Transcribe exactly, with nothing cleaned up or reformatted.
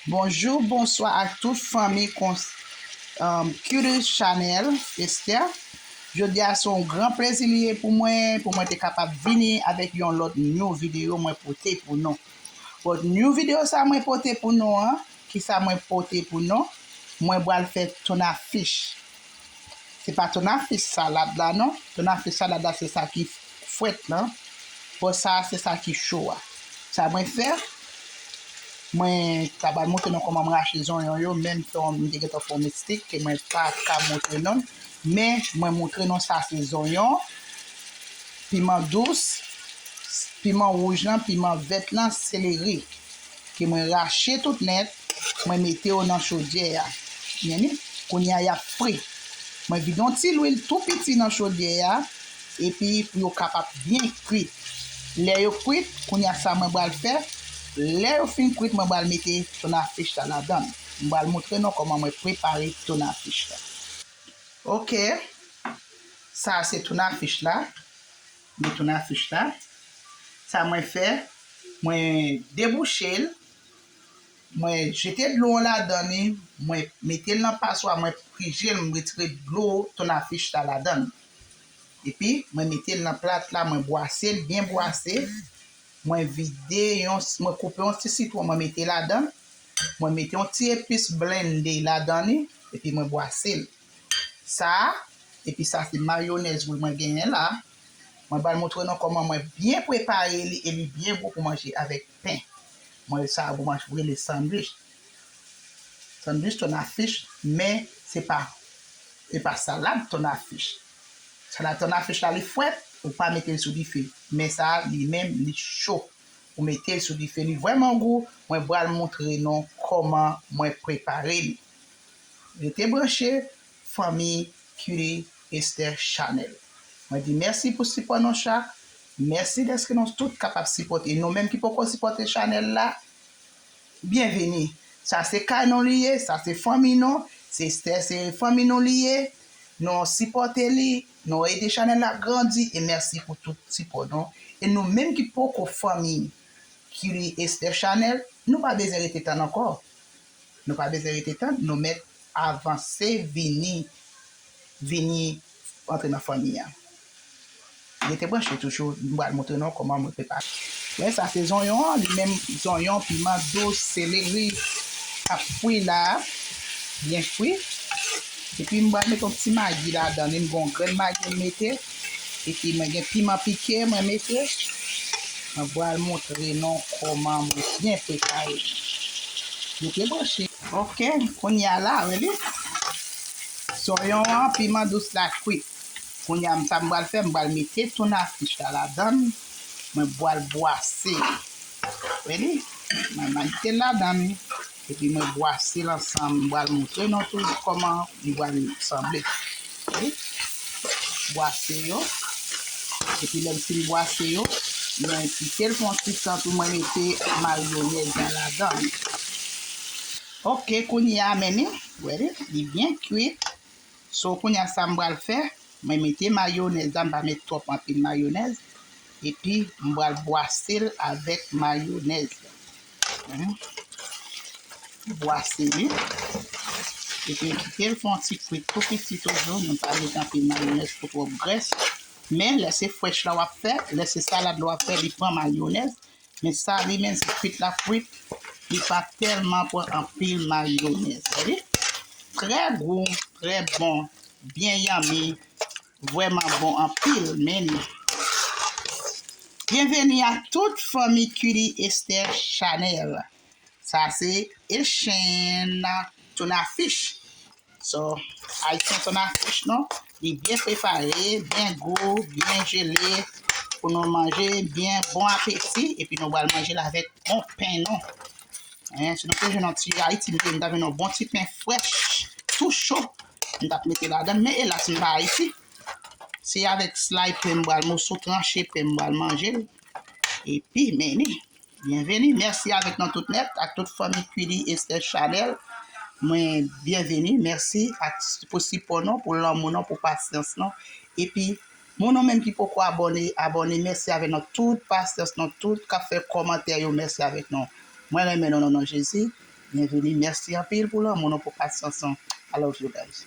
Bonjou, bonswa ak tout fanmi kons- um, Cutie Chanel Esther. Jodi a se yon gran plezi li ye pou mwen, pou mwen te kapab vini avèk yon lòt new videyo mwen pote pou nou. But new videyo sa mwen pote pou nou an, ki sa mwen pote pou nou? Mwen pral fè tuna fish. Se pa tuna fish salad la non. Tuna fish salad la se sa ki frèt lan. Bon, sa se sa ki cho a. Sa mwen fè, mwen ta pral montre nou kòman mwen rache zonyon yo, menm fè yon, mwen te gentan fè yon mistik ke mwen pa ka montre nou. Men mwen montre nou sa se zonyon, piman dous, piman wouj lan, piman vèt lan, seleri. Ke mwen rache tout nèt, mwen mete yo nan chodyè a. Men ni, kounye a y ap fri. Mwen vide yon ti lwil tou piti nan chodyè a, epi pou yo kapab byen kwit. Lè yo kwit, kounye a sa mwen pral fè, lè yo fin kwit, mwen pral mete tuna fish la ladan. Mwen pral montre nou kòman mwen prepare tuna fish la. Ok, sa se tuna fish la. Men tuna fish la. Sa mwen fè, mwen debouche l, mwen jete dlo an ladan li, mwen mete l nan paswa, mwen frije l, mwen retire dlo tuna fish la ladan l. Epi, mwen mete l nan plat la, mwen bwase l, byen bwase. Mwen vide yon, mwen koupe yon ti sitwon, mwen mete ladan l. Mwen mete yon ti epis blende ladan li, epi mwen bwase l. Sa, epi sa se mayonèz wi mwen genyen la. Mwen pral montre nou kòman mwen byen prepare li e li byen bon pou manje avèk pen. Mwen sa pou manje rele sandwich. Sandwich tuna fish, men se pa, se pa salad tuna fish. Salad tuna fish la li frèt, ou pa mete l sou dife. Men sa li menm li cho. Ou mete l sou dife, li vrèman gou. Mwen pral montre nou kòman mwen prepare li. Rete branche, fanmi Cutie Esther Chanel. Mwen di mèsi pou sipò nou chak. Mèsi dèske nou tout kapab sipòte. Nou menm ki poko sipòte chanèl la, byenveni. Sa se kay nou li ye, sa se fanmi nou, se Esther se fanmi nou li ye. Nou sipòte li, nou ede chanèl la grandi e mèsi pou tout sipò nou. E nou menm ki poko fanmi Cutie Esther Chanel, nou pa bezwen rete tann ankò. Nou pa bezwen rete tann, nou mèt avanse vini, vini antre nan fanmi an. Rete branche toujou, m pral montre nou kòman mwen prepare. Wè, sa se zonyon an, li menm zonyon, piman dous, seleri, ap fri la, byen fri. Epi m pral mete yon ti magi ladan li, m gen yon grenn magi m mete. Epi mwen gen piman pike mwen mete. Mwen pral montre nou kòman mwen byen prepare. Rete branche. Ok, kounye a la, wè li. Zonyon an, piman dous la kwit. Kounye a, sa m pral fè, m pral mete tuna fish la ladan l. Mwen pral bwase. Wè li? Mwen mete l ladan l. Epi mwen bwase l ansanm. M pral montre nou tou kòman li pral sanble. Wè li? Bwase yo. Epi lè m fin bwase yo, mwen kite l fè yon ti tan pou mwen mete mayonèz la ladan l. Ok, kounye a, men ni, wè li, li byen kwit. So, kounye a, sa m pral fè, mwen mete mayonèz la, m pa met twòp anpil mayonèz. Epi, m pral bwase l avèk mayonèz la. Bwase li. Epi, kite l fè yon ti kwit tou piti toujou. Nou pa met anpil mayonèz pou twòp grès. Men, lè se frèch la w ap fè, lè se salad la w ap fè, li pran mayonèz. Men sa li menm, se kwit l ap kwit, li pa tèlman pran anpil mayonèz. Wè li? Trè gou, trè bon, byen yummy, vrèman bon anpil, men li. Byenveni a tout fanmi Cutie Esther Chanel. Sa se Echenn tuna fish. So, Ayisyen tuna fish nou, li byen prepare, byen gou, byen jele, pou nou manje, byen bon apeti, epi nou pral manje l avèk bon pen nou. Hein, si nou te jwenn yon ti Ayiti, m te, m ta jwenn yon bon ti pen frèch, tou cho, m t ap mete ladan l, men elas, m pa Ayiti. Se avèk slay pen m pral, moso tranche pen m pral manje l. Epi, men ni. Byenveni, mèsi avèk nou tout nèt, ak tout fanmi Cutie Esther Chanel. Mwen byenveni, mèsi ak, pou sipò nou, pou lanmou nou, pou pasyans nou. Epi, moun nou menm ki poko abòne, abòne, mèsi avèk nou tout pasyans nou, tout k ap fè kòmantè yo, mèsi avèk nou. Mwen renmen nou nan non Jezi. Byenvini, mèsi anpil pou lanmou nou, pou pasyans nou. I love you guys.